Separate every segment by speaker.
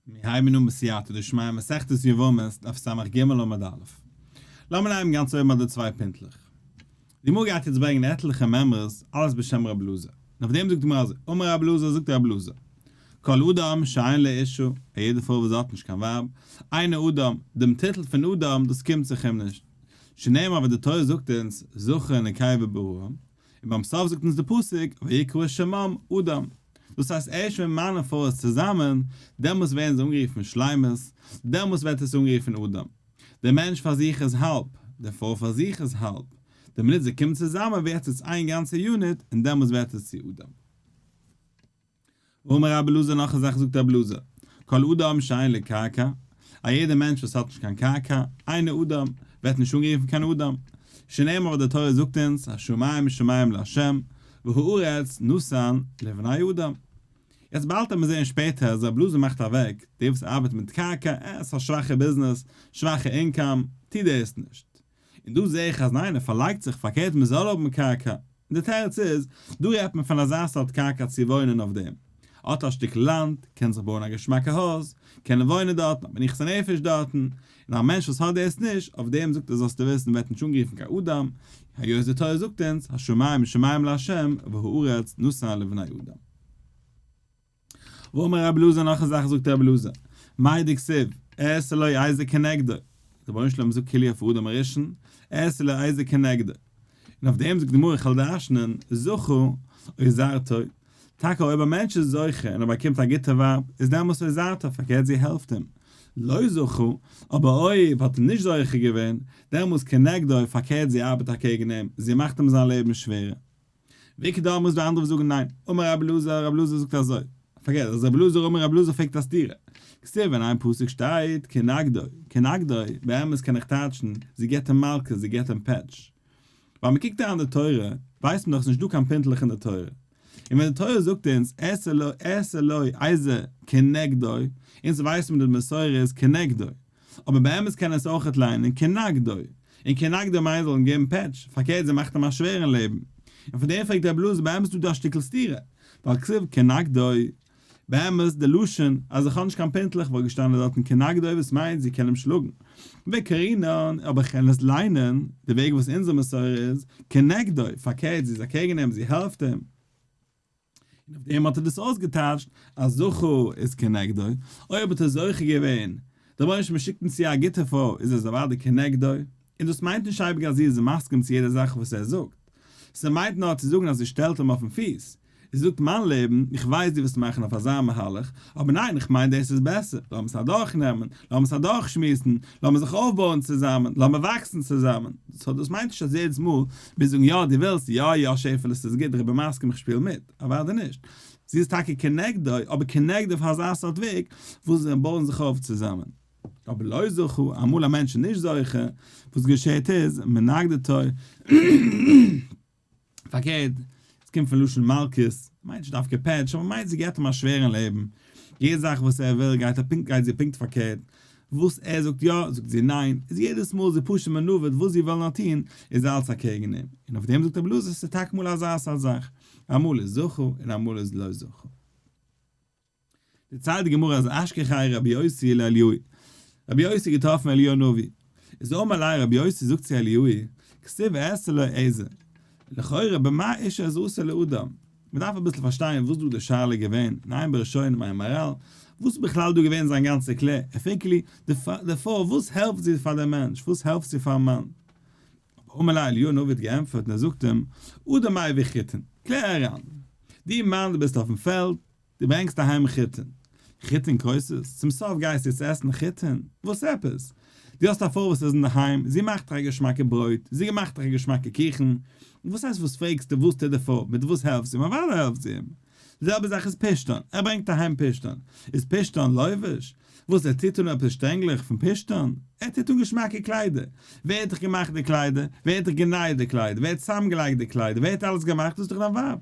Speaker 1: מיר הייבן אן בסייעתא דשמיא מסכת יבמות דף סג עמוד א'. לאמיר הייבן גאנץ אויבן ביי די צוויי פינטלעך. די גמרא גייט יעצט ברענגען עטליכע מימרות אלעס בשם רב אלעזר. און אויף דעם זאגט די גמרא אזוי, אמר רב אלעזר זאגט רב אלעזר, כל אדם שאין לו אישה, א יעדע פרוי וואס האט נישט קיין ווייב, אינו אדם, דעם טיטל פון אדם דאס קומט זיך אים נישט. שנאמר ווי די תורה זאגט אונז, זכר ונקבה בראם, און ביים סוף זאגט אונז די פסוק ויקרא שמם אדם, דאס הייסט ערשט ווען מאן און פרוי איז צוזאמען, דעמאלס ווערן זיי אנגערופן שלימות, דעמאלס ווערט עס אנגערופן אדם. דער מענטש פאר זיך איז האלב, די פרוי פאר זיך איז האלב, די מינוט זיי קומען צוזאמען ווערט עס איין גאנצע unit און דעמאלס ווערט עס צו אדם. ואמר רבי אלעזר נאך א זאך זאגט רבי אלעזר, כל אדם שאין לו קרקע, א יעדער מענטש וואס האט נישט קיין קרקע, אינו אדם, ווערט נישט אנגערופן קיין אדם, שנאמר וואס די תורה זאגט אונז, השמים שמים לה', והארץ נתן לבני אדם. יעצט באלד וועט מען זען שפעטער אז רבי אלעזר מאכט אוועק, דער וואס ארבעט מיט קרקע, אה, ס'איז א שוואכע ביזנעס, שוואכע income, טו דאס נישט. און דא זעה איך אז ניין ער פארלייגט זיך פארקערט מען זאל האבן קרקע, און די תירוץ איז, דא רעדט מען פון אזא סארט קרקע צו וואוינען אויף דעם, האט א שטיקל לאנד, קען זיך בויען א געשמאקע הויז, קענען וואוינען דארטן, האט מנוחת הנפש דארטן, און א מענטש וואס האט דאס נישט, אויף דעם זאגט ער זאלסטו וויסן ווערט נישט אנגערופן קיין אדם, היות די תורה זאגט אונז, השמים שמים לה' והארץ נתן לבני אדם. ואמר רבי אלעזר נאך א זאך זאגט רבי אלעזר, מאי דכתיב, אעשה לו עזר כנגדו, דער רבונו של עולם זאגט כאילו אויף אדם הראשון, אעשה לו עזר כנגדו, און אויף דעם זאגט די גמרא איך וועל דרש'נען, זכה עוזרתו, טאקע אויב א מענטש איז זוכה און ער באקומט א גוטע ווייב, איז דעמאלס עוזרתו, פארקערט זי העלפט אים, לא זכה, אבער אויב האט ער נישט זוכה געווען, דעמאלס כנגדו, פארקערט זי ארבעט אקעגן אים, זי מאכט אים זיין לעבן שווערער. ואיכא דאמרי איז דא אנדערע וואס זאגן ניין, אמר רבי אלעזר, רבי אלעזר זאגט אזוי, פארקערט, אז רבי אלעזר אמר רבי אלעזר פרעגט א סתירה, כתיב אין איין פסוק שטייט כנגדו, כנגדו, באמת קען איך טייטשן, זי געבט אים מלקות, זי געבט אים פעטש. ווייל מען קוקט אריין די תורה, ווייסט מען דאך ס'נישט דא קיין פינטלעך אין די תורה. און ווען די תורה זאגט אונז אעשה לו אעשה לו עזר כנגדו, אונז ווייסן מיר די מסורה איז כנגדו. אבער באמת קען עס אויכעט ליינען כנגדו, און כנגדו מיינט זאל אים געבן פעטש, פארקערט זי מאכט אים א שווערן לעבן. און פון דעם פרעגט רבי אלעזר באמת איז דא א שטיקל סתירה, ווייל כתיב כנגדו, באמת די לשון אז איך האב נישט קיין פינטלעך וואלט געשטאנען דארטן כנגדו וואס מיינט זי קען אים שלאגן. וקרינן, אבער איך קען עס ליינען די וועג וואס אונזער מסורה איז, כנגדו, פארקערט זי איז אקעגן אים, זי העלפט אים. און אויף דעם האט ער דאס אויסגעטייטשט אז זכה איז כנגדו, אויב האט ער זוכה געווען, דער רבונו של עולם שיקט אים צו א גוטע פרוי איז עס אוודאי כנגדו, און דאס מיינט נישט אייביג אז זי איז מסכים צו יעדע זאך וואס ער זאגט, ס'מיינט נאר צו זאגן אז זי שטעלט אים אויפן פיס, זי זאגט מיין לעבן, איך ווייס דו ווילסט מאכן אויף אזא מהלך, אבער ניין איך מיין דאס איז בעסער, לאמיר עס אדורכנעמען, לאמיר עס אדורכשמועסן, לאמיר זיך אויפבויען צוזאמען, לאמיר וואקסן צוזאמען, so דאס מיינט נישט אז יעדעס מאל מיר זאגן יא דו ווילסט, יא יא שעפעלע ס'איז גוט איך בין מסכים איך שפיל מיט, אוודאי נישט. זי איז טאקע כנגדו, אבער כנגדו אויף אזא סארט וועג וואס זיי בויען זיך אויף צוזאמען. אבער לא זכה, אמאל א מענטש איז נישט זוכה, וואס געשעהט איז, מנגדתו, פארקערט, עס קומט פון לשון מלקות, מיינט נישט דווקא פעטש, אבער מיינט זי געבט אים א שווערן לעבן, יעדע זאך וואס ער וויל גייט ער פונקט גייט זי פונקט פארקערט, וואס ער זאגט יא זאגט זי ניין, איז יעדעס מאל זי פשוט מנווט וואס זי וויל נאר טון איז אלץ אקעגן אים, און אויף דעם זאגט רבי אלעזר ס'איז טאקע אמאל אזא סארט זאך, אמאל איז זכה און אמאל איז לא זכה. דערציילט די גמרא אז אשכחיה רבי יוסי לאליהו, רבי יוסי האט געטראפן אליהו הנביא, איז אמר ליה רבי יוסי זאגט צו אליהו, כתיב אעשה לו עזר, לכאורה במה אשה עזרתו לאדם, מען דארף אביסל פארשטיין וואס דא די שאלה געווען, מעיין בראשונים מעיין מהר"ל, וואס איז בכלל דא געווען זיין גאנצע קלער, ער פרעגט כאילו די פרוי וואס העלפט זי פאר דעם מענטש, וואס העלפט זי פארן מאן, אבער אמר ליה אליהו הנביא האט געענטפערט און ער זאגט אים, אדם מביא חיטין, קלער אריין, דו מאן דו ביסט אויפן פעלד, דו ברענגסט אהיים חיטין. חיטין כוסות? צום סוף גייסטו יעצט עסן חיטין? וואס עפעס? דו האסט א פרוי וואס איז אינדערהיים, זי מאכט דיך א געשמאקע ברויט, זי מאכט דיך א געשמאקע קוכן, וואס הייסט וואס פרעגסטו וואס טוט די פרוי, מיט וואס העלפט זי אים, אוודאי העלפט זי אים. די זעלבע זאך איז פשתן, ער ברענגט אהיים פשתן, איז פשתן לובש? וואס ער טוט אן עפעס שטענגלעך פון פשתן? ער טוט אן געשמאקע קליידער. ווער האט דיך געמאכט די קליידער? ווער האט דיך גענייט די קליידער? ווער האט צוזאמגעלייגט די קליידער? ווער האט אלעס געמאכט? דאס איז דאך דיין ווייב.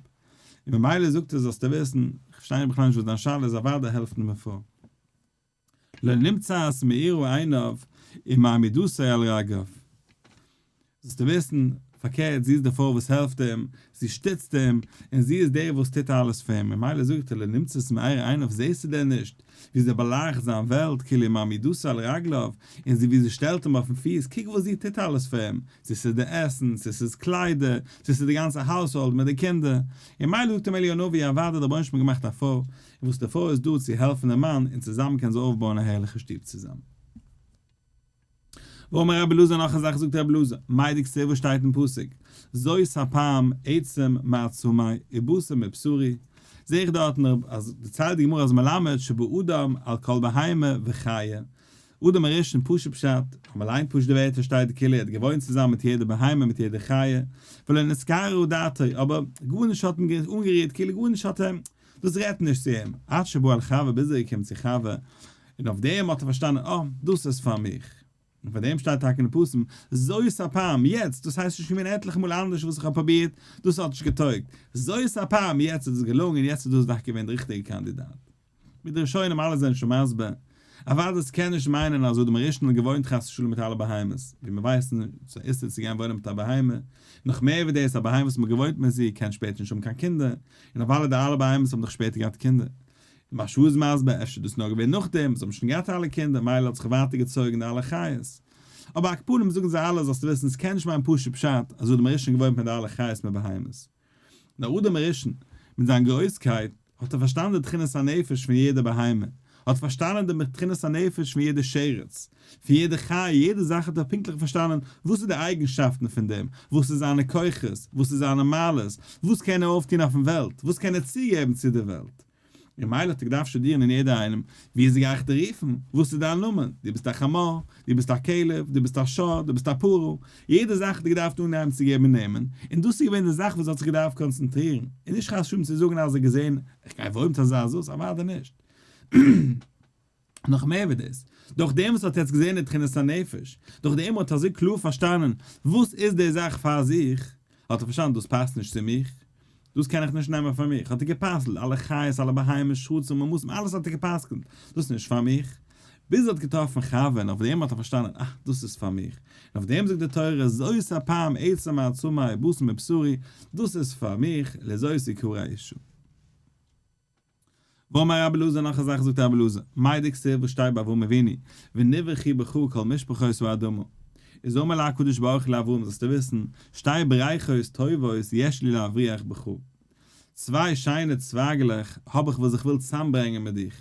Speaker 1: און ממילא זאגט ער זאלסטו וויסן, איך פארשטיי בכלל נישט וואס דיין שאלה איז, אוודאי העלפט אים פאר. לא נמצאת מאירה עיניו ומעמידתו על רגליו. זאלסטו וויסן, פארקערט זי איז די פרוי וואס העלפט אים, זי שטיצט אים, און זי איז די וואס טוט אלעס פאר אים, ממילא זאגט ער לא נמצאת מארה עיניו זעסטו דען נישט ווי זי באלייכט זיין וועלט כאילו מעמידתו על רגליו, און זי ווי זי שטעלט אים אויפן פיס, קוק וואס זי טוט אלעס פאר אים, צו ס'איז די עסן, צו ס'איז קליידער, צו ס'איז די גאנצע household מיט די קינדער, און מילא זאגט אים אליהו הנביא אוודאי האט דער רבונו של עולם געמאכט א פרוי, און וואס די פרוי איז דא צו העלפן דעם מאן, און צוזאמען קענען זיי אויפבויען א הערליכע שטוב צוזאמען. ואמר רבי אלעזר נאך א זאך זאגט רבי אלעזר, מאי דכתיב וואס שטייט אין פסוק, זאת הפעם עצם מעצמי ובשר מבשרי, זעה איך דארטן אז דערציילט די גמרא אז מלמד שבאדם על כל בהמה וחיה, אדם הראשון פשוט פשט, אז מען ליינט פשוט די ווערטער שטייט כאילו ער האט געוואוינט צוזאמען מיט יעדע בהמה מיט יעדע חיה, ולא נתקררה דעתו, אבער גארנישט האט אים אנגערירט כאילו גארנישט האט אים, דאס רעדט נישט צו אים, עד שבא אל חוה ביז ער איז געקומען צו חוה, און אויף דעם האט ער פארשטאנען אה, דאס איז פאר מיך. און פאר דעם שטייט טאקע אין די פסוקים, זאת הפעם, יעצט, דאס הייסט נישט געווען עטליכע מאל אנדערש וואס איך האב פרובירט, דאס האט נישט געטויגט, זאת הפעם, יעצט איז דאס געלונגען, יעצט איז דאס דווקא געווען די ריכטיגע קאנדידאט. ווי די ראשונים אלע זענען שוין מסביר, אוודאי עס קען נישט מיינען אז אדם הראשון האט געוואוינט חס ושלום מיט אלע בהמות, ווי מיר ווייסן איז א איסור צו גיין וואוינען מיט א בהמה, נאך מער ווי דאס א בהמה וואס מען האט געוואוינט מיט זי קען שפעטער נישט האבן קיין קינדער, און אוודאי די אלע בהמות האבן דאך שפעטער געהאט קינדער. די מהרש"א איז מסביר, אפשר איז דאס נאר געווען נאכדעם, זיי האבן שוין געהאט אלע קינדער, מילא האט זיך ווייטער געצויגן די אלע חיות. אבער על כל פנים זאגן זיי אלע זאלסטו וויסן עס קען נישט מיינען פשוט פשט אז אדם הראשון געוואוינט מיט די אלע חיות מיט בהמות. נאר אדם הראשון, מיט זיין גרויסקייט, האט ער פארשטאנען די תכונת הנפש פון יעדע בהמה, האט פארשטאנען די תכונת הנפש פון יעדע שרץ, פון יעדע חיה, יעדע זאך האט ער פונקטליך פארשטאנען וואס איז די אייגנשאפטן פון דעם, וואס איז זיינע כוחות, וואס איז זיינע מעלות, וואס קען ער אויפטון אויפן וועלט, וואס קען ער צוגעבן צו די וועלט. און מילא האט ער געדארפט שטודירן אין יעדער איינעם, ווי אזוי גיי איך דיר רופן, וואס איז דיין נאמען, דו ביסט א חמור, דו ביסט א כלב, דו ביסט א שור, דו ביסט א פרה, יעדע זאך האט ער געדארפט אנהייבן צו געבן נעמען, און דאס איז געווען די זאך וואס ער האט זיך געדארפט קאנצענטרירן, און נישט חס ושלום צו זאגן אז ער האט געזען, איך גיי וואוינען מיט אזא זאת, אוודאי נישט. נאך מער ווי דאס, דורך דעם וואס ער האט יעצט געזען די תכונת הנפש, דורך דעם האט ער אזוי קלאר פארשטאנען וואס איז די זאך פאר זיך, האט ער פארשטאנען דאס פאסט נישט צו מיך, דאס קען איך נישט נעמען פאר מיך, האט ער גע'פסל'ט אלע חיות, אלע בהמות, שרצים, ממתים, אלעס האט ער גע'פסק'נט, דאס איז נישט פאר מיך. ביז ער האט געטראפן חוה און אויף דעם האט ער פארשטאנען, אה, דאס איז פאר מיך. און אויף דעם זאגט די תורה, זאת הפעם עצם מעצמי בשר מבשרי, דאס איז פאר מיך, לזאת יקרא אשה. ואמר רבי אלעזר נאך א זאך זאגט רבי אלעזר, מאי דכתיב וואס שטייט ביי אברהם אבינו, ונברכו בך כל משפחות האדמה, איז אמר לה הקדוש ברוך הוא לאברהם זאלסטו וויסן, שתי בריכות טובות יש לי להבריח בך, צוויי שיינע צווייגלעך האב איך וואס איך וויל צוזאמברענגען מיט דיך,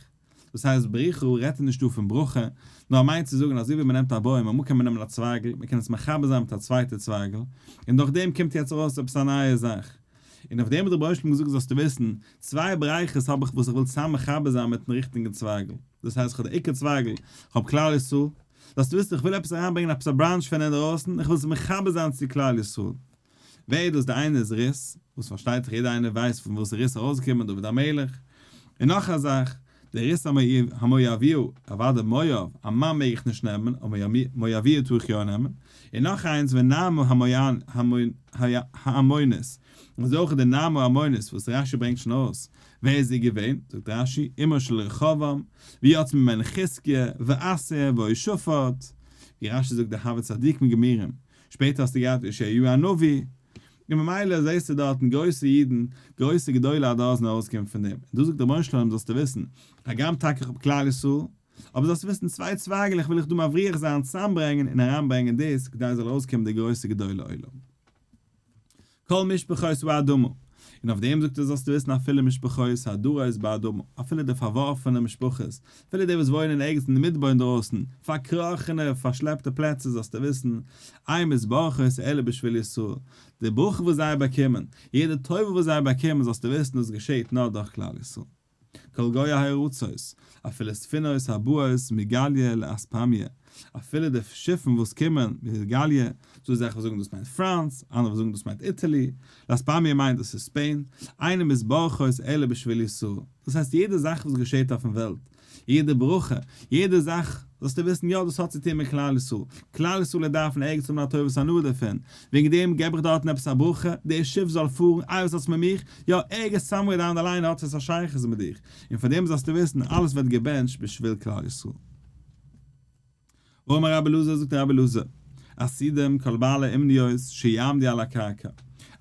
Speaker 1: דאס הייסט בריכה רעדט ער נישט דא פון ברכה, נאר ער מיינט צו זאגן אזוי ווי מען נעמט א בוים אמאל קען מען נעמען א צווייגל מען קען עס מחבר זיין מיט א צווייטע צווייגל און דורך דעם קומט יעצט ארויס עפעס א נייע זאך, און אויף דעם האט דער רבונו של עולם געזאגט זאלסטו וויסן, צוויי בריכות האב איך וואס איך וויל צוזאם מחבר זיין מיטן ריכטיגן צווייגל, דאס הייסט איך האב די עיקר צווייגל, איך האב כלל ישראל, זאלסטו וויסן איך וויל עפעס אריינברענגען עפעס א branch פון אינדערויסן, איך וויל עס מחבר זיין צו כלל ישראל. ווער איז דאס? די איינע איז רות, וואס פארשטייט זיך יעדער איינער ווייסט פון וואס איז רות ארויסגעקומען, דוד המלך. און נאך א זאך, די רות המואביה, אוודאי מואב, א מאן מעג איך נישט נעמען, אבער מואביה טאר איך יא נעמען. און נאך איינס, ונעמה העמונית, און אזוי אויך די נעמה העמונית וואס רשי ברענגט שוין ארויס, ווער איז זי געווען? זאגט רשי, אמו של רחבעם, ויצאה ממנו חזקיה, ואסא, והושפט, ווי רשי זאגט דהוו צדיקים גמורים, שפעטער האסטו געהאט יאשיהו הנביא, און ממילא זעסטו דארטן גרויסע אידן, גרויסע גדולי הדור זענען ארויסגעקומען פון דעם, און דא זאגט דער רבונו של עולם זאלסטו וויסן, הגם טאקע איך האב כלל ישראל, אבער זאלסטו וויסן צוויי צווייגלעך וויל איך דא מבריח זיין, צוזאמברענגען און אריינברענגען דאס, כדי עס זאל ארויסקומען די גרויסע גדולי עולם. כל משפחות האדמה, און אויף דעם זאגט ער זאלסטו וויסן אפילו משפחות הדרות באדמה, אפילו די פארווארפענע משפחות, אפילו די וואס וואוינען ערגעץ אין די מדבר אינדרויסן, פארקראכענע פארשלעפטע פלעצער זאלסטו וויסן, אין מתברכות אלא בשביל ישראל, די ברכה וואס זיי באקומען, יעדע טובה וואס זיי באקומען זאלסטו וויסן דאס געשעט נאר דורך כלל ישראל. כל גויי הארצות, אפילו ספינות הבאות מגליא לאספמיא, אפילו די שיפן וואס קומען מגליא, ס'דא אזעלכע וואס זאגן דאס מיינט France, אנדערע וואס זאגן דאס מיינט Italy, לאספמיא מיינט דאס איז Spain, אינן מתברכות אלא בשביל ישראל, דאס הייסט יעדע זאך וואס געשעט אויפן וועלט, יעדע ברכה, יעדע זאך, זאלסטו וויסן יא דאס האט צו טון מיט כלל ישראל, כלל ישראל דארפן ערגעץ האבן א טובת הנאה דערפון, וועגן דעם געב איך דארטן עפעס א ברכה, די שיף זאל פארן, איי וואס האטס מיט מיך, יא ערגעץ somewhere down the line האט עס א שייכות מיט דיך, און פאר דעם זאלסטו וויסן אלעס ווערט געבענטשט בשביל כלל ישראל. ואמר רבי אלעזר זאגט רבי אלעזר. עתידים כל בעלי אומניות שיעמדו על הקרקע,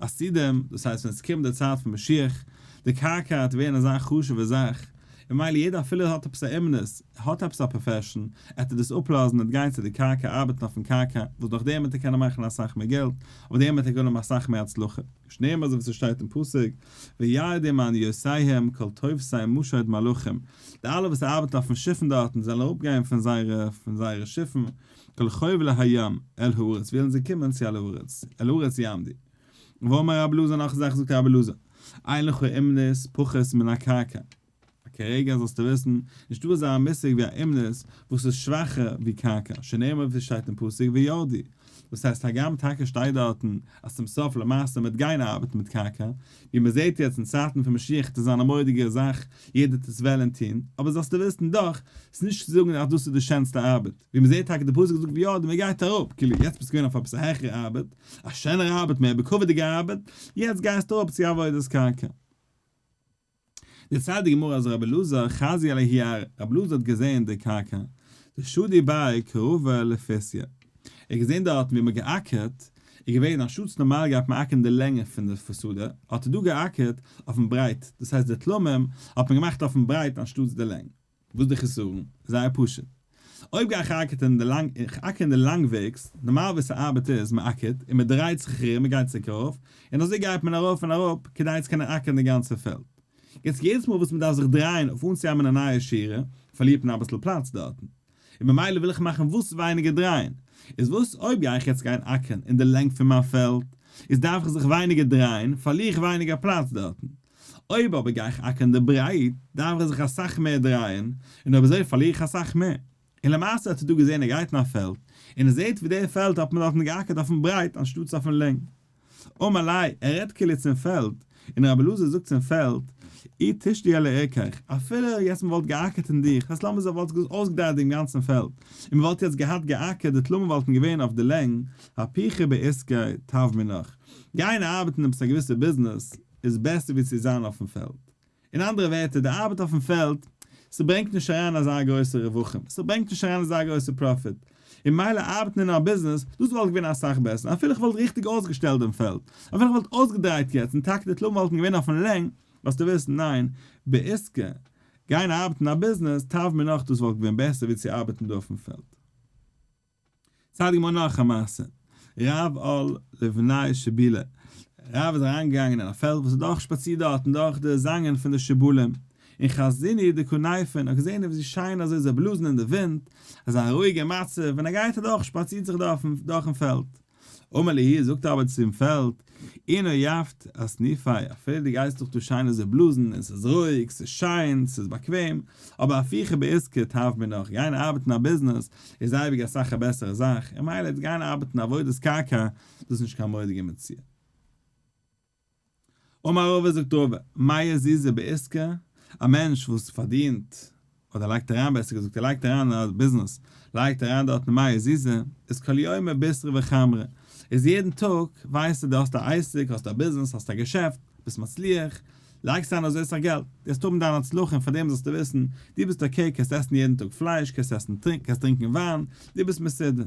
Speaker 1: עתידים, דאס הייסט ווען עס קומט די צייט פון משיח, די קרקע וועט ווערן אזא חשוב'ע זאך, און מילא יעדער אפילו ער האט עפעס א אומנות, ער האט עפעס א profession, עט ער דאס אפלאזן און גיין צו די קרקע ארבעטן אויפן קרקע, וואס דורך דעם וועט ער קענען מאכן אסאך מער געלט, אויף דעם וועט ער קענען האבן אסאך מער הצלחה. שנאמר אזוי ווי ס'שטייט אין פסוק, וירדו מאניותיהם כל תופשי משט מלכים, די אלע וואס ארבעטן אויפן שיפן דארטן זאלן אראפגיין פון זייערע פון זייערע שיפן, כל חובלי הים אל הארץ, וועלן זיי קומען צו אל הארץ, אל הארץ יעמדו. ואמר רבי אלעזר נאך א זאך זאגט רבי אלעזר, אין לך אומנות פחות מן הקרקע. כרגע זאלסטו וויסן, נישטא אזא מושג ווי א אומנות וואס איז שוואכער ווי קרקע, שנאמר ווי ס'שטייט אין פסוק וירדו, דאס הייסט הגם טאקע שטייט דארטן אז צום סוף למעשה מ'וועט גיין ארבעטן מיט קרקע, ווי מ'זעט יעצט אין צייטן פון משיח וועט עס זיין א מורא'דיגע זאך, יעדער וועט עס וועלן טון, אבער זאלסטו וויסן דאך, ס'איז נישט צו זאגן אז דאס איז די שענסטע ארבעט, ווי מ'זעט טאקע די פסוק זאגט וירדו מ'גייט אראפ, כאילו יעצט ביסטו געווען אויף עפעס א העכערע ארבעט, א שענערע ארבעט, מער בכבוד'יגע ארבעט, יעצט גייסטו אראפ צו עבודת קרקע. דערציילט די גמרא אז רבי אלעזר חזייה לההוא ארעא, רבי אלעזר האט געזען די קרקע, דשדו ביה כרבא לפוסיא, ער האט געזען דארטן ווי מען האט געאקערט, איז געווען אנשטאטס נארמאל גייט מען אקערן די לענג פון די שדה, האט ער דא געאקערט אויפן ברייט, דאס הייסט די תלמים האט מען געמאכט אויפן ברייט אנשטאטס די לענג. וואס איז די חסרון? זייער פשוט. אויב גיי איך אקערט אין די לאנג, איך אקער אין די לאנגוועגס, נארמאל ווי ס'ארבעט איז, מ'אקערט, און מ'דרייט זיך ארום, מ'גייט צוריק ארויף, און אזוי גייט מען ארויף און אראפ, כדי צו קענען אקערן די גאנצע פעלד. יעצט יעדעס מאל וואס מ'דארף זיך דרייען אויף אנצוהייבן א נייע שורה, פארלירט מען אביסל פלאץ דארטן. און ממילא וויל איך מאכן וואס ווייניגער דרייען. איז וואס אויב גיי איך יעצט גיין אקערן אין די לענג פון מיין פעלד, איז דארף איך זיך ווייניגער דרייען, פארליר איך ווייניגער פלאץ דארטן. אויב אבער גיי איך אקערן די ברייט, דארף איך זיך אסאך מער דרייען, און אויב אזוי פארליר איך אסאך מער. און למעשה האט ער דא געזען ער גייט אין א פעלד, און ער זעט ווי די פעלד האט מען דארטן געאקערט אויפן ברייט אנשטאטס אויפן לענג. אמר ליה, ער רעדט כאילו צום פעלד, און רבי אלעזר זאגט צום פעלד, אי תשדי עלי ערכיך, אפילו יעצט מען וואלט געאקערט אין דיך, דאס לאמיר זאגן וואלט אויסגעדרייט דעם גאנצן פעלד, און מען וואלט יעצט געהאט געאקערט, די תלמים וואלטן געווען אויף די לענג, הפיכא בעסקא טב מינך. גיין ארבעטן עפעס א געוויסע ביזנעס, איז בעסער ווי צו זיין אויפן פעלד. אין אנדערע ווערטער, די ארבעט אויפן פעלד, ס'ברענגט נישט אריין אזא גרויסע רווחים, ס'ברענגט נישט אריין אזא גרויסע profit, און מילא ארבעטן אין א ביזנעס, דאס וואלט געווען אסאך בעסער, אפילו איך וואלט ריכטיג אויסגעשטעלט דעם פעלד, אפילו איך וואלט אויסגעדרייט יעצט און טאקע די תלמים וואלטן געווען אויפן לענג, זאלסטו וויסן, ניין, בעסקא, גיין ארבעטן אין א ביזנעס, טב מינך דאס וואלט געווען בעסער ווי צו ארבעטן דא אויפן פעלד. ציילט די גמרא נאך א מעשה, רב על לבני שיבולי, רב איז אריינגעגאנגען אין א פעלד וואס איז דורך שפאצירט דארטן דורך די זאנגען פון די שיבולים, און חזינהו דקא ניפן, האט געזען ווי שיין אזוי זיי בלאזן אין די ווינט, אזא רואיגע מצב, און ער גייט אדורך שפאצירט זיך דורכן פעלד. אמר להו, זאגט ער אבער צום פעלד, אי נייפת אסניפי, אפילו דו גייסט דאך דא שיין אזוי בלאזן, און ס'איז רואיג, ס'איז שיין, ס'איז באקוועם, אבער הפיכא בעיסקא טב מינך, גיין ארבעטן א ביזנעס איז אייביג אסאך א בעסערע זאך, און מילא יעצט גיין ארבעטן עבודת קרקע, דאס איז נישט קיין מורא'דיגע מציאה. אמר רבא זאגט רבא, מאה זוזי בעיסקא, א מענטש וואס פארדינט, אדער לייגט אריין בעסער געזאגט ער לייגט אריין אין א ביזנעס, לייגט אריין דארטן מאה זוזי, איז כל יומא בישרא וחמרא, איז יעדן טאג ווייסטו דו האסט א עסק, האסט א ביזנעס, האסט א געשעפט, ביסט מצליח, לייגסט אריין אזוי סאך געלט, דו וועסט האבן דיין הצלחה און פארדעם זאלסטו וויסן, דו ביסט okay, קענסט עסן יעדן טאג פלייש, קענסט עסן קענסט טרינקען וויין, דו ביסט מסודר.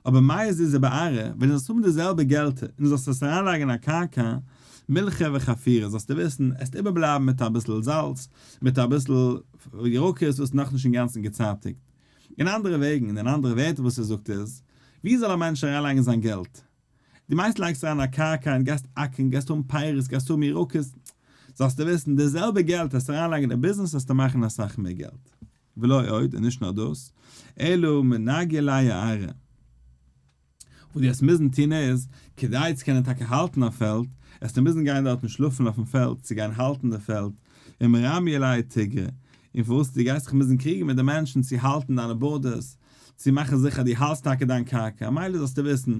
Speaker 1: אבער מאה זוזי בארעא, ווען דו זאלסט האבן די זעלבע געלטער און דו זאלסט עס אריינלייגן אין א קרקע, מילחא וחפירא, זאלסטו וויסן, עסט איבערבלייבן מיט אביסל זאלץ, מיט אביסל ירקות וואס איז נאכנישט אינגאנצן געצייטיגט. אין אנדערע וועגן און אין אנדערע ווערטער וואס ער זאגט איז, ווי זאל א מענטש אריינלייגן זיין געלט? דו מיינסט לייגסט אריין א קרקע און גייסט אקערן, גייסט האבן פירות, גייסט האבן ירקות, זאלסטו וויסן, די זעלבע געלט וועסטו אריינלייגן אין ביזנעס וועסטו מאכן אסאך מער געלט. ולא עוד, און נישט נאר דאס, אלא מנגיא ליה ארעא. וואס דו וועסט מוזן טון איז, כדי צו קענען טאקע האלטן א פעלד, וועסטו מוזן גיין דארטן שלאפן אויפן פעלד צו גיין האלטן די פעלד, ומרמיא ליה תיגרא, און פארוואס דו גייסט זיך מוזן קריגן מיט די מענטשן צו האלטן דיינע borders, צו מאכן זיכער דו האלטסט טאקע דיין קרקע, מילא זאלסטו וויסן,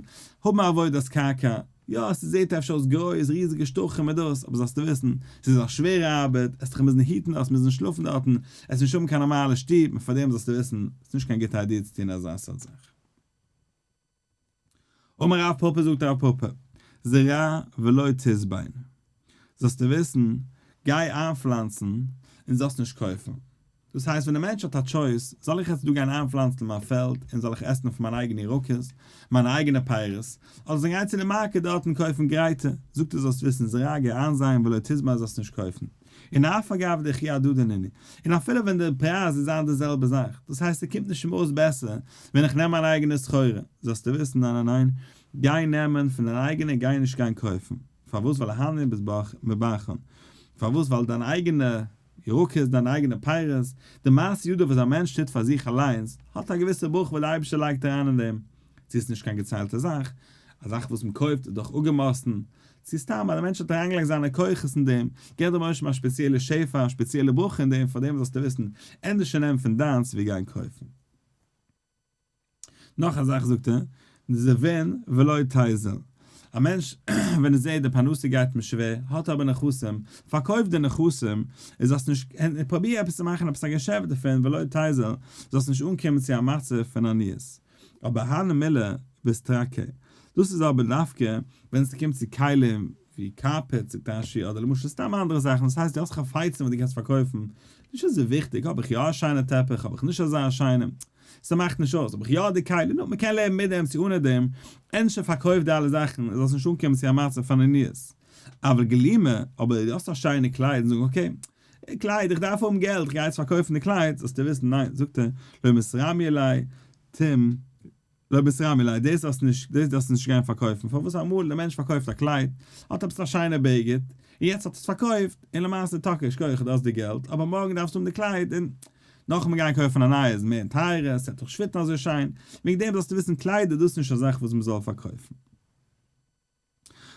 Speaker 1: האבן א עבודת קרקע, יא, ס'זעט אפשר אויס גרויס, ריזיגע שטחים מיט דאס, אבער זאלסטו וויסן, ס'איז א שווערע ארבעט, עסט דיך מוזן היטן, עסט מוזן שלאפן דארטן, עסט נישט האבן קיין נארמאלע שטוב, און פארדעם זאלסטו וויסן, ס'איז נישט קיין גוטע idea צו טון אזא סארט זאך. אמר רב פפא זאגט רב פפא, זרע ולא תזבין, זאלסטו וויסן, גיי איינפלאנצן און זאלסט נישט קויפן. דאס הייסט ווען די מענטש האט א choice, זאל איך יעצט דא גיין איינפלאנצן מיין פעלד און זאל איך עסן פון מיינע אייגענע ירקות, מיינע אייגענע פירות, אדער זאל איך גיין צו די market דארט און קויפן גרייטע, זאגט ער זאלסט וויסן זרע גיי איינזייען ולא תזמע זאלסט נישט קויפן. און אף על גב דכי הדדי נינהו, און אפילו ווען די פרייז איז זיין די זעלבע זאך, דאס הייסט ס'קומט נישט אים אויס בעסער ווען איך נעם מיין אייגענע סחורה, זאלסטו וויסן ניין ניין ניין, גיי נעמען פון דיין אייגענע גיי נישט גיין קויפן, פארוואס ווייל הני מברכן, פארוואס ווייל דיין אייגענע ירקות, דיין אייגענע פירות, די מעשה ידיו וואס א מענטש טוט פאר זיך אליינס, האט א געוויסע ברכה וואס די אייבערשטער לייגט אריין אין דעם, צו עס איז נישט קיין געציילטע זאך, א זאך וואס מען קויפט איז דאך אפגעמאסטן, צו סתם אז דער מענטש האט אריינגעלייגט זיינע כוחות אין דעם, געבט דער אויבערשטער א ספעציעלע שפע, א ספעציעלע ברכה אין דעם, פאר דעם זאלסטו וויסן, ענדערש נעם פון דיינס ווי גיין קויפן. נאך א זאך זאגט ער, זבין ולא תיזל. א מענטש ווען ער זעט די פרנסה גייט אים שווער, האט ער אבער נכסים, פארקויף די נכסים, און זאלסט נישט, און פרוביר עפעס צו מאכן עפעס א געשעפט דערפון, ולא תיזל, זאלסט נישט אנקומען צו א מצב פון עניות. אבער הני מילי באיסטרקי. דאס איז אבער דווקא ווען ס'קומט צו כלים ווי carpet זאגט רש"י אדער למשל סתם אנדערע זאכן, דאס הייסט דו האסט חפצים וואס דו קענסט פארקויפן, נישט אזוי וויכטיג האב איך יא א שיינע טעפיך האב איך נישט אזא שיינעם, ס'מאכט נישט אויס האב איך יא די כלים, נו מ'קען לעבן מיט דעם צו אנע דעם, ענדערש פארקויף די אלע זאכן און זאלסט נישט אנקומען צו א מצב פון עניות. אבל גלימא, אבער דו האסט א שיינע קלייד און זאגן okay, קלייד, איך דארף האבן געלט, איך גיי יעצט פארקויפן די קלייד, זאלסטו וויסן, ניין, זאגט ער, לא מתרמי עליה, תים, לא מתרמי עליה, דאס זאלסטו נישט, דאס דארפסטו נישט גיין פארקויפן, פארוואס אמאל דער מענטש פארקויפט א קלייד, האט עפעס א שיינע בגד, און יעצט האט עס פארקויפט, און למעשה טאקע שכוח דו האסט די געלט, אבער מארגן דארפסטו האבן די קלייד, און נאכאמאל גיין קויפן א נייע איז מער טייערער, עס וועט דאך נישט fit ן אזוי שיין, וועגן דעם זאלסטו וויסן קליידער דאס איז נישט א זאך וואס מען זאל פארקויפן.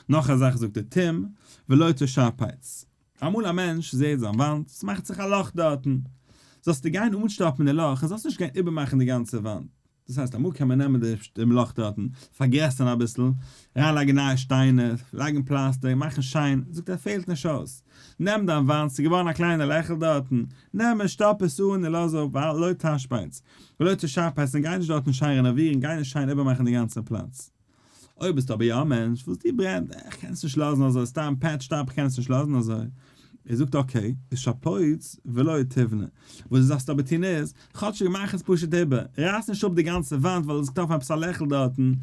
Speaker 1: נאך א זאך זאגט ער טום ולא תשפץ. אמאל א מענטש זעהט זיין וואנט, ס'מאכט זיך א לאך דארטן. זאלסטו גיין אנשטאפן די לאך און זאלסט נישט גיין איבערמאכן די גאנצע וואנט. דאס הייסט אמאל קען מען נעמען דעם לאך דארטן, פארגרעסערן אביסל, אריינלייגן נייע שטיינער, לייגן פלאסטער, מאכן שיין, זאגט ער פעלט נישט אויס. נעם דיין וואנט, ס'איז געווארן א קליינע לעכל דארטן, נעם און שטאפ עס אן און לאז אפ, ולא תשפץ. ולא תשפץ און גיי נישט דארטן שיין רענאווירן, גיי נישט שיין איבערמאכן די גאנצע פלאץ. אויב ביסטו אבער יא א מענטש וואס דיר ברענט, איך קען עס נישט לאזן אזוי, סתם patched up, איך קען עס נישט לאזן אזוי. ער זאגט okay, איז שפוץ ולא תבנה. וואס דו זאלסט אבער טון איז, כאטשיג מאך עס פשוט איבער, רייס נישט אפ די גאנצע וואנט ווייל עס איז געטראפן עפעס א לעכל דארטן,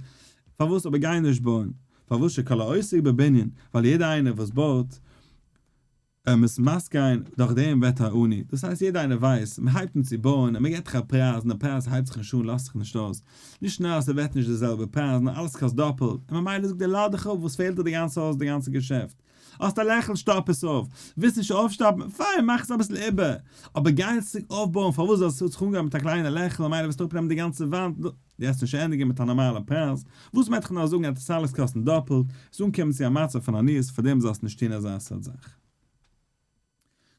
Speaker 1: פארוואס אבער גיי נישט בויען? פארוואס שכל העוסק בבנין, ווייל יעדער איינער וואס בויט, מתמסכן, דורך דעם ווערט ער עני, דאס הייסט יעדער איינער ווייסט, מען הייבט אן צו בויען און מען געבט דיך א פרייז און די פרייז הייבט זיך נישט אן לאזט זיך נישט אויס, נישט נאר אז ס'ווערט נישט די זעלבע פרייז נאר אלעס קאסט דאפעלט, און ממילא זאגט ער לאז דיך אפ וואס פעלט דיר די גאנצע הויז די גאנצע געשעפט, האסט א לעכל שטאפ עס אויף, ווילסט נישט אויפשטאפן, פיין מאך עס אביסל איבער, אבער גיי נישט צוריק אויפבויען פארוואס זאל עס זיך אנגיין מיט א קליינע לעכל ממילא וועסטו אראפנעמען די גאנצע וואנט, דו וועסט נישט ענדיגן מיט א נארמאלע פרייז, וואס מען וועט דיך נאר זאגן אז עס אלעס קאסטן דאפעלט, עס אנקומען צו א מצב פון עניות פאר דעם זאלסטו נישט טון אזא סארט זאך.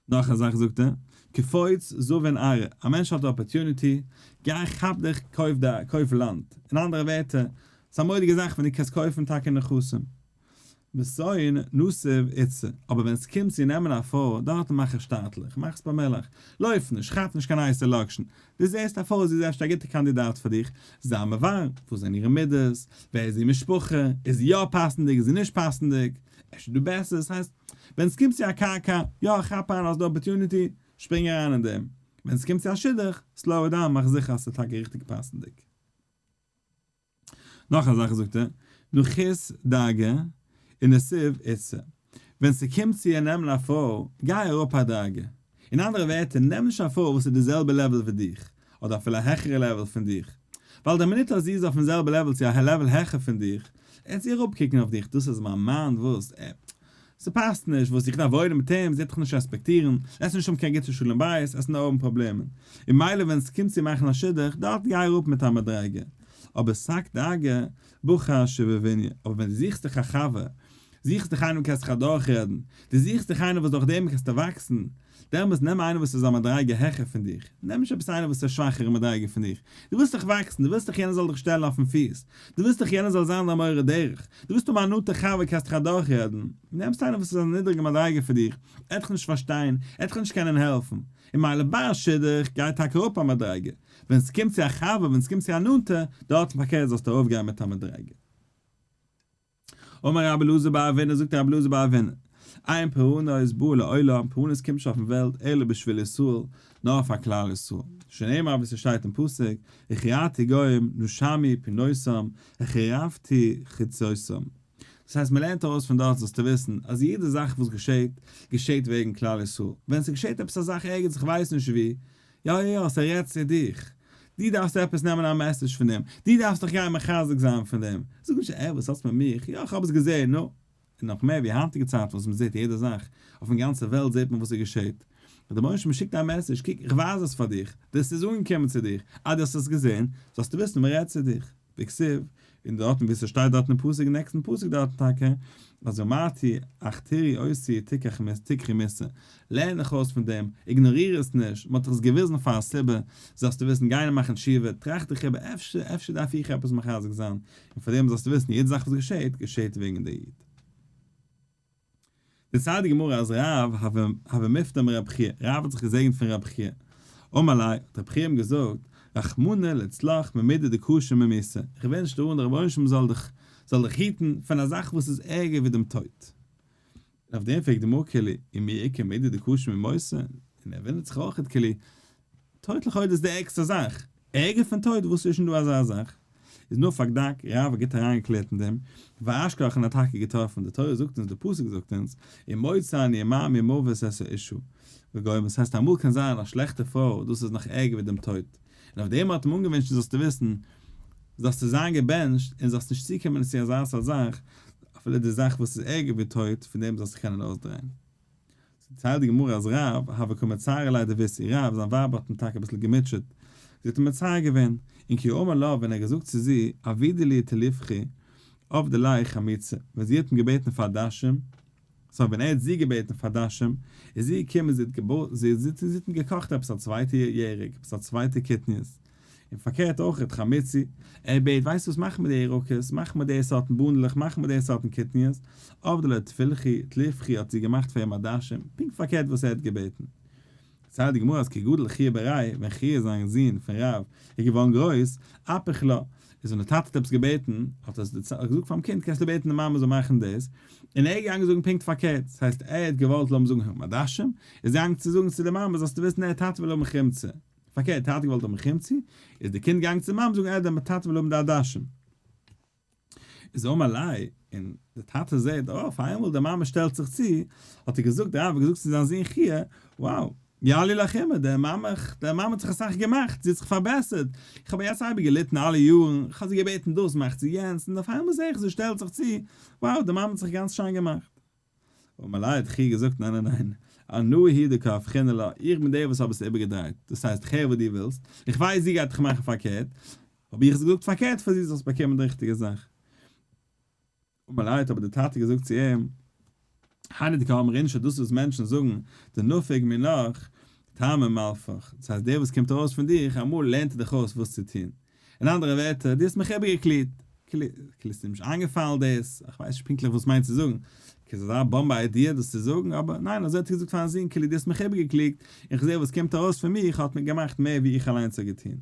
Speaker 1: נאך א זאך זאגט ער, קפוץ זבין ארעא, א מענטש האט די opportunity, גיי כאפ דיך קויף די קויף לאנד, אין אנדערע ווערטער, ס'איז א מורא'דיגע זאך ווען דו קענסט קויפן טאקע נכסים. מתון נסיב איתתא, אבער ווען ס'קומט צו נעמען א פרוי, דארט מאך איך שטאטלעך, מאך עס פאמעליך, לויף נישט, כאפ נישט קיין הייסע לאקשן, דו זעסט א פרוי זי איז אפשר א גוטע קאנדידאט פאר דיך, זיי מברר, וואס זענען אירע מידות, ווער איז איר משפחה, איז זי יא פאסנדיג, איז זי נישט פאסנדיג, אפשר דא בעסער, ס'הייסט, ווען ס'קומט צו א קרקע, יא כאפ אריין האסט די opportunity, שפרינג אריין אין דעם, ווען ס'קומט צו א שידוך, slow down מאך זיכער אז ס'איז טאקע ריכטיג פאסנדיג. נאך א זאך זאגט ער, נחית דרגא ונסיב איתתא, ווען ס'קומט צו נעמען א פרוי, גיי אראפ א דרגה. אין אנדערע ווערטער, נעם נישט א פרוי וואס איז די זעלבע level ווי דיך, אדער אפילו א העכערע level פון דיך. ווייל די מינוט אז זי איז אויפן זעלבע level צו א level העכער פון דיך, וועט זי אראפקוקן אויף דיך, דאס איז מיין מאן, וואס? עה. ס'פאסט נישט, וואס איך דארף וואוינען מיט אים, זי וועט דיך נישט רעספעקטירן, עס נישט האבן קיין גוטע שלום בית, עס נאר האבן פראבלעמען. און מילא ווען ס'קומט צו מאכן א שידוך, דארט גיי אראפ מיט א מדריגה. אבער סק דאגה, בחר שובביניא, אבער ווען דו זוכסט דיך א חבר, זוכסט דיך איינעם וואס קענסט זיך אדורכרעדן, דו זוכסט דיך איינעם וואס דורך דעם קענסטו וואקסן, דעמאלטס נעם איינעם וואס איז א מדריגה העכער פון דיך, נעם נישט עפעס איינעם וואס איז א שוואכערע מדריגה פון דיך, דו ווילסט דאך וואקסן, דו ווילסט דאך יענער זאל דיך שטעלן אויפן פיס, דו ווילסט דאך יענער זאל זיין דיין מורה דרך, דו ווילסט האבן א נאנטע חבר קענסט דיך אדורכרעדן, נעמסט איינעם וואס איז א נידריגע מדריגה פון דיך, ער וועט דיך נישט פארשטיין, ער וועט דיך נישט קענען העלפן, און מילא ביי א שידוך גייט טאקע אראפ א מדריגה, ווען ס'קומט צו א חבר, ווען ס'קומט צו א נאנטע, דארטן פארקערט זאלסטו ארויפגיין מיט א מדריגה. אמר רבי אלעזר בר אבינא, זאגט רבי אלעזר בר אבינא. אין פורענות באה לעולם, פורענות קומט נישט אויפן וועלט אלא בשביל ישראל, נאר פאר כלל ישראל. שנאמר ווי ס'שטייט אין פסוק, הכרעתי גוים נשמו פינותם, החרבתי חוצותם. דאס הייסט מ'לערנט ארויס פון דארט זאלסטו וויסן אז יעדע זאך וואס געשעט, געשעט וועגן כלל ישראל. ווען ס'געשעט עפעס א זאך ערגעץ איך ווייס נישט וואו, יא יא יא, ס'רעדט צו דיך. דו דארפסט עפעס נעמען א message פון דעם. דו דארפסט דיך גיין מחזק זיין פון דעם. זאג נישט אה וואס האסט מיט מיך, יא איך האב עס געזען, נו. און נאך מער ווי היינטיגע צייטן וואס מ'זעט יעדע זאך, אויפן גאנצע וועלט זעט מען וואס ס'געשעט. און דער רבונו של עולם שיקט א message, קוק איך ווייז עס פאר דיך, דאס איז אנגעקומען צו דיך, אז דו האסט עס געזען, זאלסטו וויסן מ'רעדט צו דיך. וכתיב, און דארטן ווי ס'שטייט דארטן אין פסוק אין נעקסטן פסוק דארטן טאקע, אז אמרתי אך תראי אותי תקח תקחי מוסר, לערן דיך אויס פון דעם, איגנאריר עס נישט, מ'האט דיך עס געוויזן פאר א סיבה, זאלסטו וויסן גיין און מאכן תשובה, טראכט דיך איבער אפשר אפשר דארף איך עפעס מחזק זיין, און פאר דעם זאלסטו וויסן יעדע זאך וואס געשעט, געשעט וועגן די איד. דערציילט די גמרא אז רב הוה מפטר מרב חייא, רב האט זיך געזעגנט פון רב חייא, אמר ליה, האט רב חייא אים געזאגט, רחמנא לצלך ממידי דקשה ממיתה, איך וואונטש דיר אן דער רבונו של עולם זאל דיך זאל דיך היטן פון א זאך וואס איז ערגער ווי דעם טויט. און אויף דעם פרעגט די גמרא כאילו, ומי איכא מידי דקשה ממיתה, און ער וואונדערט זיך אויכעט כאילו, טויט לכאורה איז די ערגסטע זאך, ערגער פון טויט וואס איז שוין דא אזא זאך? איז נאר פארדאק, רב האט גוט אריינגעקלערט אין דעם, ואשכח און האט טאקע געטראפן, די תורה זאגט אונז, די פסוק זאגט אונז, ומוצא אני ממות את האשה, וגומר, עס הייסט אמאל קען זיין א שלעכטע פרוי, דאס איז נאך ערגער ווי דעם טויט, און אויף דעם האט אים אנגעווינטשן זאלסטו וויסן, זאלסטו זיין געבענטשט, און זאלסט נישט צוקומען צו אזא סארט זאך, אפילו די זאך וואס איז ערגער ווי טויט, פון דעם זאלסטו קענען אויסדרייען. דערציילט די גמרא אז רב הוה קא מצערא ליה דביתהו, רב זיין ווייב האט אים טאקע אביסל געמוטשעט, זי האט אים מצער געווען, און כי אמר לה ווען ער האט געזאגט צו זי עבידי לי טליפכי עבדה ליה חמיצי, ווען זי האט אים געבעטן פאר עדשים, sorry ווען ער האט זי געבעטן פאר עדשים, איז זי געקומען זי האט געבוי זי האט אים געקאכט עפעס א צווייטע ירק, עפעס א צווייטע קטניות, און פארקערט אויך ר' חמיצי, ער בעט ווייסט וואס מאך מיר די ירקות, מאך מיר די סארטן בונדלעך, מאך מיר די סארטן קטניות, עבדה ליה טפילכי, טליפכי האט זי געמאכט פאר אים עדשים, פונקט פארקערט וואס ער האט געבעטן. דערציילט די גמרא אז כי גדל חייא בריה, ווען חייא זיין זון פון רב איז געווארן גרויס, אפיך לה, איז ווען די טאטע האט עפעס געבעטן, האט ער געזאגט פארן קינד קענסטו בעטן די מאמע זאל מאכן דאס, און ער איז געגאנגען זאגן פונקט פארקערט, דאס הייסט ער האט געוואלט לאמיר זאגן עדשים, איז געגאנגען צו זאגן צו די מאמע זאלסטו וויסן דער טאטע וויל האבן חומצה, פארקערט טאטע געוואלט האבן חומצי, איז די קינד געגאנגען צום מאמע זאגן אה דער טאטע וויל האבן די עדשים. איז אמר ליה, און די טאטע זעט אה אויף איינמאל די מאמע שטעלט זיך צו, האט ער געזאגט, דער רב האט געזאגט צו זיין זון חייא, wow, יעלי לך אימא, די מאמע, די מאמע האט זיך אסאך געמאכט, זי האט זיך פארבעסערט, איך האב יעצט אייביג געליטן אלע יארן, איך האב זי געבעטן דאס מאכט זי יענץ, און אויף איינמאל זע איך זי שטעלט זיך צו, wow, די מאמע האט זיך גאנץ שיין געמאכט. אמר ליה האט חייא געזאגט ניין ניין ניין, אנא הוא דקא הפכינא לה, איך בין דער וואס האב עס איבערגעדרייט, דאס הייסט איך הער וואס דו ווילסט, איך ווייס זי גייט דיך מאכן פארקערט, האב איך עס געזאגט פארקערט פאר זי זאלסט באקומען די ריכטיגע זאך. אמר ליה האט אבער דער טאטע געזאגט צו אים, היינו דקאמרי אינשי דאס וואס מענטשן זאגן, דנפיק מינך טעמא מלפך, דאס הייסט דער וואס קומט ארויס פון דיך, אמאל לערנט ער דיך אויס וואס צו טון, אין אנדערע ווערטער, דו האסט מיך איבערגעקלירט, כאילו ס'איז אים נישט איינגעפאלן דאס, איך ווייס נישט פונקטליך וואס מיינט צו זאגן, כאילו ס'איז אזא באמבע idea דאס צו זאגן, אבער ניין, אזוי האט ער געזאגט פארן זון, כאילו דו האסט מיך איבערגעקלוגט, און כ'זע וואס קומט ארויס פון מיך האט מיר געמאכט מער ווי איך אליינס האב געטון.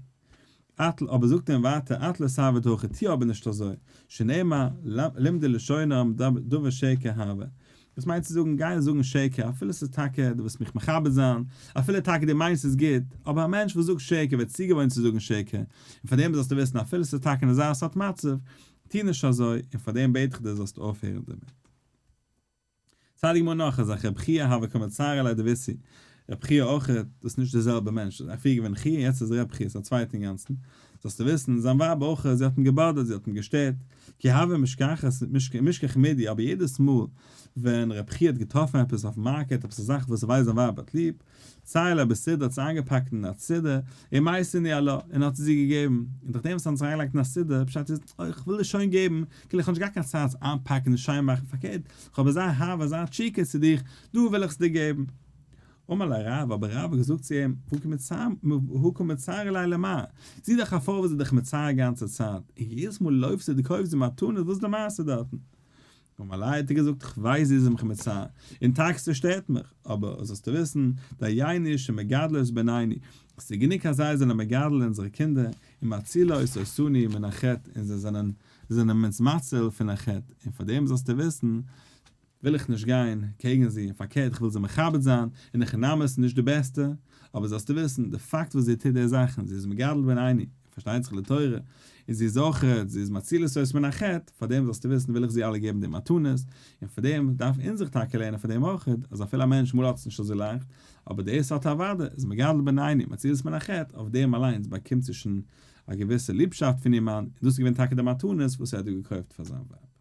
Speaker 1: את ל, אבער זאגט ער אים ווייטער, את לא תעביד הכי, טו אבער נישט אזוי, שנאמר, למדי לשונם דבר שקר אהבה. דאס מיינט צו זאגן, גיי זאגן שקר, אפילו ס'איז טאקע, דו ווילסט מיך מכבד זיין, אפילו טאקע דו מיינסט ס'איז גוט, אבער א מענטש וואס זאגט שקר ווערט צוגעוואוינט צו זאגן שקר, און פאר דעם זאלסטו וויסן, אפילו ס'איז טאקע אין אזא סארט מצב, טו נישט אזוי, און פאר דעם בעט איך דיר זאלסט אויפהערן דערמיט. צדיק גמור נאך א זאך, רב חייא הוה קא מצער ליה דביתהו, רב חייא אויך, דאס איז נישט דער זעלבער מענטש, דאס איז פריער געווען חייא יעצט איז רב חייא, ס'איז א צווייטע אינגאנצן, זאלסטו וויסן, זיין ווייב אויך, זי האט אים געבאדערט, זי האט אים געשטערט, כי הוה משכחת משכח מידי, אבער יעדעס מאל ווען רב חייא האט געטראפן עפעס אויפן market, עפעס א זאך וואס ער ווייסט זיין ווייב האט ליב, צייר ליה בסידרא האט עס איינגעפאקט אין א סידור, ומייתי ניהו עלה, און האט עס איר געגעבן, און דורך דעם וואס ער האט עס אריינגעלייגט אין א סידור, פשט איז, אוי איך וויל עס שוין געבן, כאילו איך האב נישט געהאט קיין צייט עס איינפאקן און שיין מאכן, פארקערט, איך האב אזא אהבה, אזא תשוקה צו דיך, דא וויל איך עס דיר געבן. אמר ליה רב, אבער רב האט געזאגט צו אים, הא קא מצערא ליה למר, זי איז דאך א פרוי וואס איז דיך מצער א גאנצע צייט, און יעדעס מאל לויפסטו דו קויפסט זי מתנות, וואס איז די מעשה דארטן? אמר ליה האט ער געזאגט, איך ווייס זי איז מיך מצער, און טאקע ס'שטערט מיך, אבער זאלסטו וויסן, דיינו שמגדלות בנינו, ס'איז גענוג אז זיי זענען מגדל אונזערע קינדער, ומצילות אותנו מן החטא, און זיי זענען זענען אונז מציל פון א חטא, און פאר דעם זאלסטו וויסן. וויל איך נישט גיין קעגן זי, און פארקערט איך וויל זי מכבד זיין, און הכי נמי ס'איז נישט די בעסטע, אבער זאלסטו וויסן, די פאקט וואס זי טוט די זאכן, זי איז מגדל בנינו, פארשטייט זיך לתורה, און זי איז אויך, זי איז מציל אותה מן החטא, פאר דעם זאלסטו וויסן וויל איך זי אלע געבן די מתנות, און פאר דעם דארף אונז זיך טאקע לערנען פון דעם אויך, אז אפילו א מענטש אמאל האט עס נישט אזוי לייכט, אבער דאס האט אוודאי, איז מגדל בנינו, מציל אותה מן החטא, אויף דעם אליינס באקומט זי שוין א געוויסע ליבשאפט פון איר מאן, און דאס איז געווען טאקע די מתנות וואס ער האט דא געקויפט פאר זיין ווייב.